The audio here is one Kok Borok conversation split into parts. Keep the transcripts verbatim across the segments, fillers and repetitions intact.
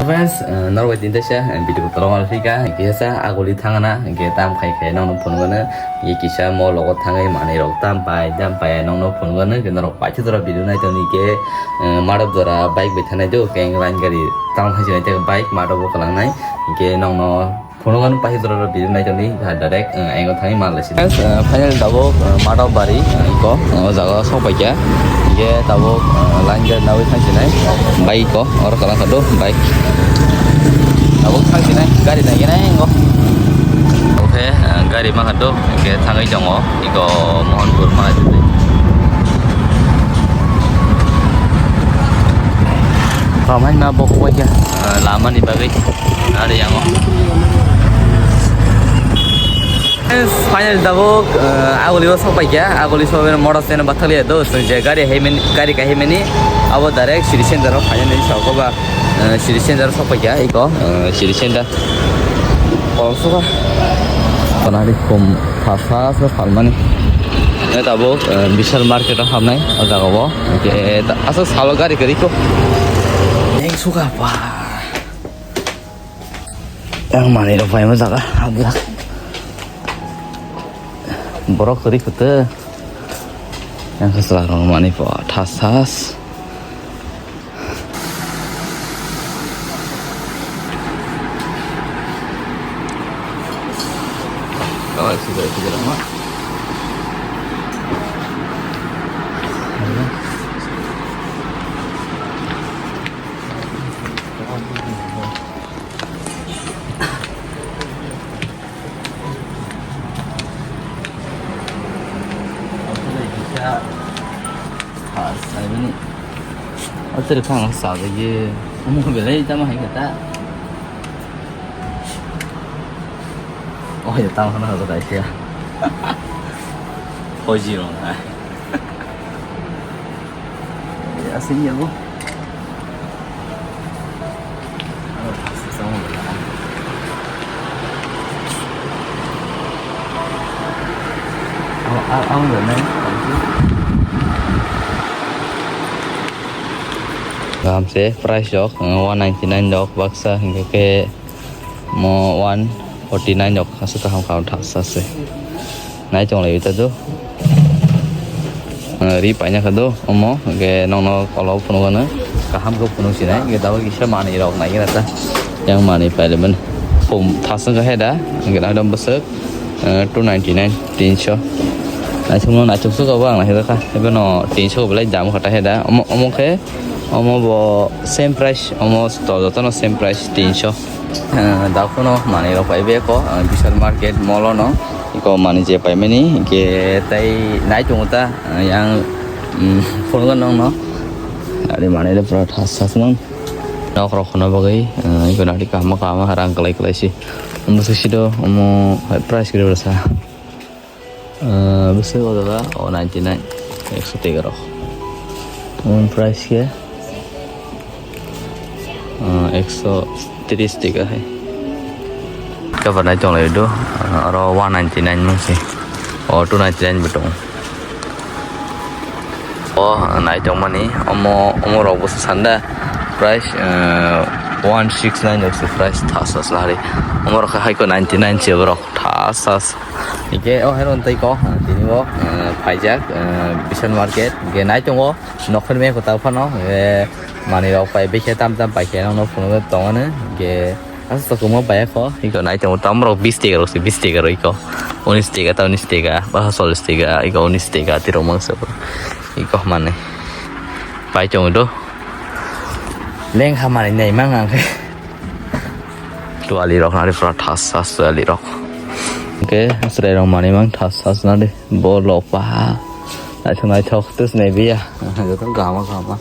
Friends, eh, norok bai tini teisa, eh, video kotor ma phika, kisa aguli thangna, hingke tam khai khai nokno phunukgano, hingke kisa mall rogo thangwi manwi rok tam pai, tam pai nokno phunukgano, hingke norok paithak jora video naitoni hingke, eh, madok jora bike bai thanai do, hingke line gari tam khai sinai tei bike madok bo kwlangnai, hingke nokno phunukgano paithak jora video naitoni, ha direct, eh, ayang thangwi mal. Friends, eh, finally tabuk, eh, Madhab Bari, eh, iko, eh, o jaga o sok paikha. Hingke tabuk, eh, line gari naiwi thang sinai. Bike iko, oro kwlangkha do, bike. Tabuk thang sinai, gari naiginai iko. Oke, eh, gari mankha do, hingke thangwi tongo, iko Mohanpur ma. Ramai ma bokol paikha, eh, lamani bagwi. Ari yango. Finally tabuk, eh, aguli o sok paikha, aguli sok motor stand bathali do, je gari hai mani, gari kai hai mani, abo direct city center o phaina ni sok ba, eh, city center sok paikha, iko, eh, city center. Kolom suka. Panari kum thasa se phalmani. Ne tabuk, eh, Vishal market o habnai, o jaga o. Ke, ta-, asa salo gari gari ko. Yang suka pa. Yang manwi rok paima jaga habjak. Borok kwrwi kwtwi. Yang kwchwla rok manwi po thas thas. Aboni. O tere phang sa de ye. Omo belai tamo hai kata. Oh ya, tamo na ko dai ya. Hoji ro na. Asing ya bu. Kaham se price rok, uh, one ninety nine rok baksa, hingke ke mo one forty nine rok aswk kaham kaham thaksa se. Nai tong lai ta do. Uh, ri paina kha do, omo, hingke nokno kolok phunukgano, kaham khe phunuk sinai, hingke tabuk kisa manwi rok nai gana ta. Yang manwi pai le mani. Thum thasung khe da, hingke nai dom bwswk, uh, two ninety nine, tinso. Naisukno naisuk suka bo ang nai kha, ebono tinso belai dam kha ta he da. Omo, omo khe, omo bo same price, omo to jotono same price, tinso. Ah, dakuno manwi rok pai beko, ah, Vishal market mall o no. Iko manwi je pai mani, hingke tai nai tongo ta, ah, yang, mm, phone gwnang no. Ari manwi rok pura thas thas man. Nok rok khono bagwi, ah, iko nari kaham kaham rang kwlai kwlai si. Omo se sido, omo hai price kiri bersa. Ah, bwswk o jaga o ninety nine, ekso tega rok. Omo price khe, ah, ekso tris tega hai. Cover nai tong lai do, ah, aro one ninety nine mung si. O two ninety nine bo tong. O nai tong mani, omo, omo rok bo sanda price, ah, one six nine rok se price thas thas lari. Omo rok hai ko ninety nine se borok thas thas. Hingke o hai rok tei ko, tini bo, eh, paijak, eh, Vishal market, hingke nai tongo, nokher me kwtal phano, eh, manwi rok pai bikhe tam tam pai khe nokno phunugwi tongmani, hingke aswk kwbangma pai kho, hingke nai tongo tam rok bis tega rok se, bis tega rok iko, unis tega ta unis tega, ba chollis tega, iko unis tega, tirok mangsa iko manwi pai tongo do, lengha manwi nai mang ang khe. Tuali rok nari pura thas thas tuali rok. Hingke chwrai rok manwi mang thas thas nari bo lok paha. Naithok naithok tus nai biya. Joto gama gama.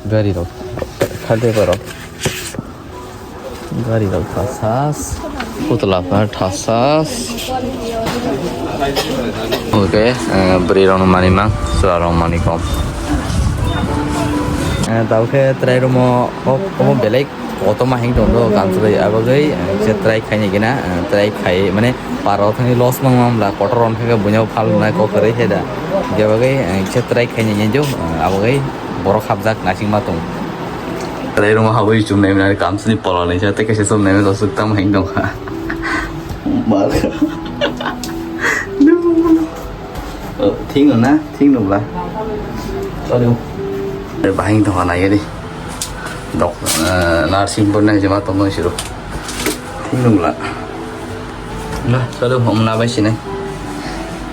Gari rok khade borok. Gari rok thasas, putla khe thasas. Oke, eh, bwrwi rokno manwi mang, chwla rok manwi kom. Eh, tabuk khe try room o, o, omo belai Kotorma hing tong do kamchwlwi, abagwi, eh, kisa try khaini gina, eh, try khai, mane, paro thani loss mang mang bla, kotor on khe buino phal nai kok kwrwi khe da. Hinkhe bagwi, eh, kisa try khaini hinjo, eh, abagwi borok hapjak naising ma tong. Try room habwi chum nai mane kamchwlwi polo ni sa, tei kaisa chum nai mane sosuk tamo hing tong kha. Mar. Oh, thing no na, thing no bla. Sorry. Bahing tong kha nai di. Dok, eh, nursing bo nai jema tongmo siro. Thik nungla. Na, chalo, hom na bai sinai.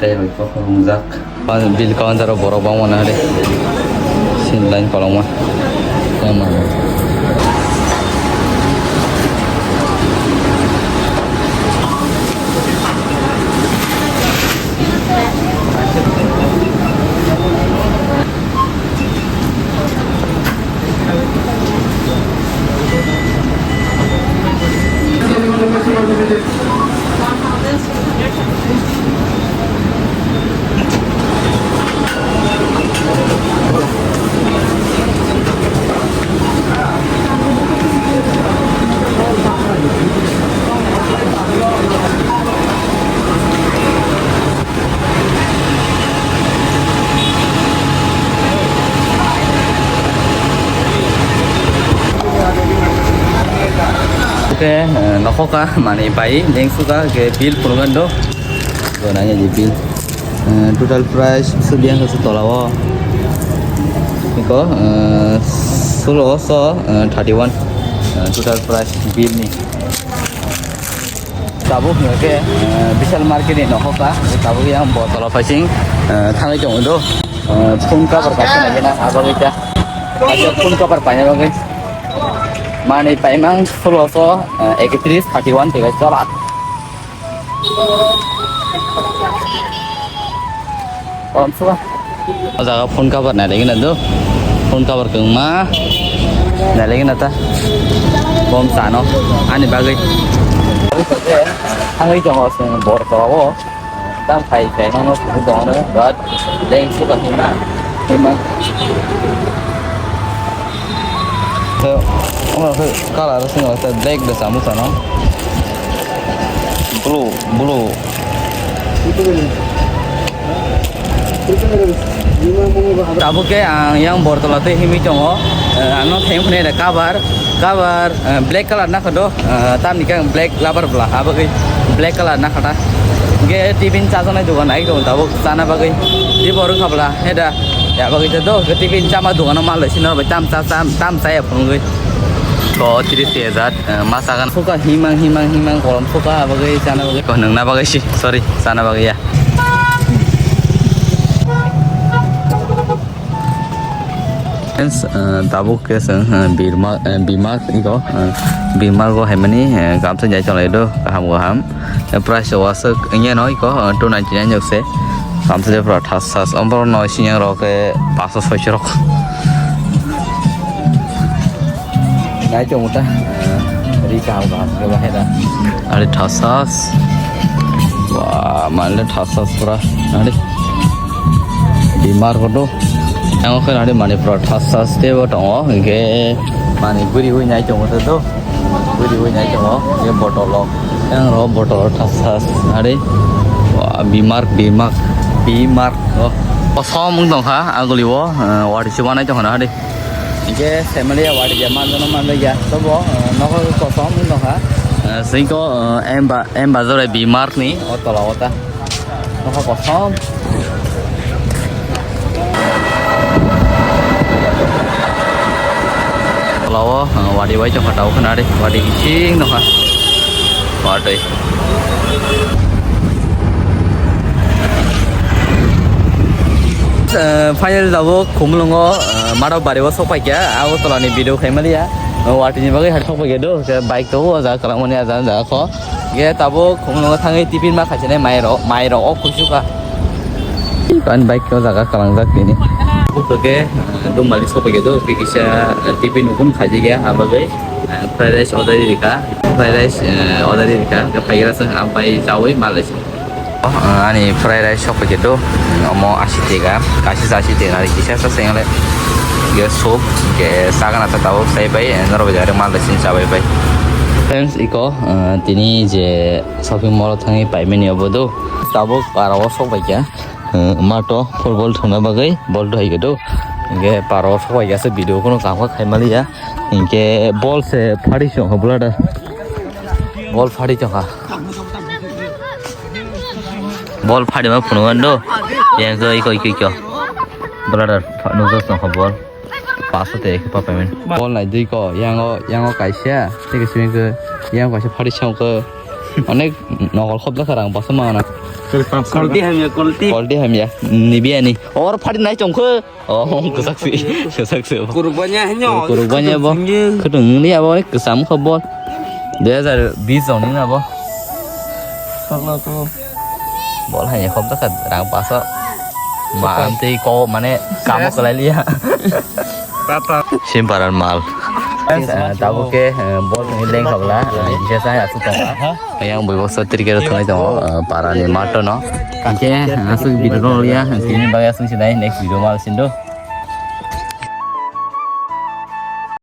Tei bai kok rungjak. Ba bill counter o borok bangma na hade. Sin line kolokma. Tama. Oke, eh, nokhoka mani pai, lengsuka ke bill phunukgwi do. Do nanya je bill. Eh, total price sudiang ke tola o. Iko, eh, solo so, eh, thirty one, eh, total price bill ni. Tabuk hingke, eh, Vishal market ni nokho ka, tabuk yang botol o phaising, eh, thangwi tongo do. Eh, phone cover kaisa nai gana, abo kaisa. Kaisa phone cover paina bagwi. Mani paimang solo so, eh, ekatris thirty one tega chala. Kolom suka. O jaga phone cover nai lagi na do. Phone cover kengma. Nai lagi na ta. Bom sano. Ani bagwi. Ang i tongo sung bor to abo. Tam khai khai no no sung tongo no. But leng suka hima. Hima. So, oh, color sing black da samu sano. Blue, blue. Tabuk ke ang yang bortola tei himwi tongo. Eh, ano theng phunai da cover, cover, eh, black color na khodo, eh, tamni khe ang black lover bla, abo ke black color na khata. Ge tiffin chajaknai dogan ai tongo tabuk chana bagwi. Di borok khabla heda ya bagwi do ke tiffin chama dogano mal sino bai tam cha tam tam cha ya phunugwi. Ko tris tezat. Eh, ma sagan suka himang, himang, himang kolom suka abagwi chana bagwi. Ko nungna bagwi si, sorry, chana bagwi ya. Friends, eh, tabuk ke seng, eh, Birma, eh, Bimak iko, eh, Bimak go haimani, eh, gamsa jai chalai do, kaham kaham. Eh, price wasuk, ingya no iko, eh, two ninety nine yok se. Gamsa jai pura thas thas, ombor no sinyang rok ke paso soi rok. Nai chong ta. Ri kaham kaham ke bahai da. Ari thasas. Wah, male thasas pura. Ari. Bimar kodo. Yang oke nari mani pura thasas te bo tongo. Hingke mani buri hui nai chong ta do. Buri hui nai chong. Ye botol lo. Yang ro botol thasas. Ari. Wah, bimar, bimar, bimar. Oh. Kosom wng tongkha aguli o. Eh, wari chubanai tongkha na ari. Hingke family award ya manjano manjaya sobo, eh, nokol kosom wng tongkha. Eh, singko, eh, emba, emba jorai B Mark ni o tola o ta. Nokol kosom. Tola o, eh, wadi bai tongkha tau khna ri, wadi bising nokha. Wadi. Eh, final tabuk Khumulwngo, eh, Madhab Bari o sok paikha, abo tolani video khaimaliya. Eh, watini bagwi hai sok paikha do, khe bike to o jaga kwlangmani a jaga jaga kho. Khe tabuk Khumulwngo thangwi tiffin ma khaichine mairok, mairok o kuisukha. Ani bike o jaga kwlangjak tini. Bukhuk khe, eh, Dumali sok paikha do, khe kisa, eh, tiffin ukun khaijakya, abagwi, eh, fried rice order rikha, fried rice, eh, order rikha, khe phaikhe rasa ampai chawi malai. Oh, ani fried rice sok paikhe do, omo asi tega, kaisa asi tega, ari kisa sa sengale. Ke soup, ke sagana sa tabuk sai pai, norok jare mal sin chabai pai. Friends, iko, eh, tini je shopping mall thangwi paimani obo do. Tabuk para o sok bai kya. Eh, mato football thangna bagwi ball dohai do. Inge para o sok bai kya se video kono kam kha khai maliya. Inge ball se phari song ha bulada. Ball phari song ha. Ball phari ma phunu ando. Yang ko iko iko iko. Bulada nuzos song ha ball. Paso te ke papa men. Ball nai dui ko, yango, yango kaisa, tei ke simi ke, yango kaisa phari song ke. Onek nokol khop dakha rang paso mana. Quality hamya, quality. Quality hamya, ni biya ni. Or phari nai chong ke. Oh, kesak si, kesak si. Kurubanya hanyo. Kurubanya bo. Khutung ni abo onek kesam kho ball. Dui hajar bis jong ni na bo. Sakla ko. Bol hai khop ta rang paso. Ma am tei ko mane kamo kalai liya. Tata. Sim paran mal. Sim paran. Tabuk ke bol ni leng khobla. Bisa saya aku tong. Yang boi boksa tirke ro thonai tongo. Para ni mato no. Oke, asuk video no liya. Tini bagya sung sinai next video mal sindo.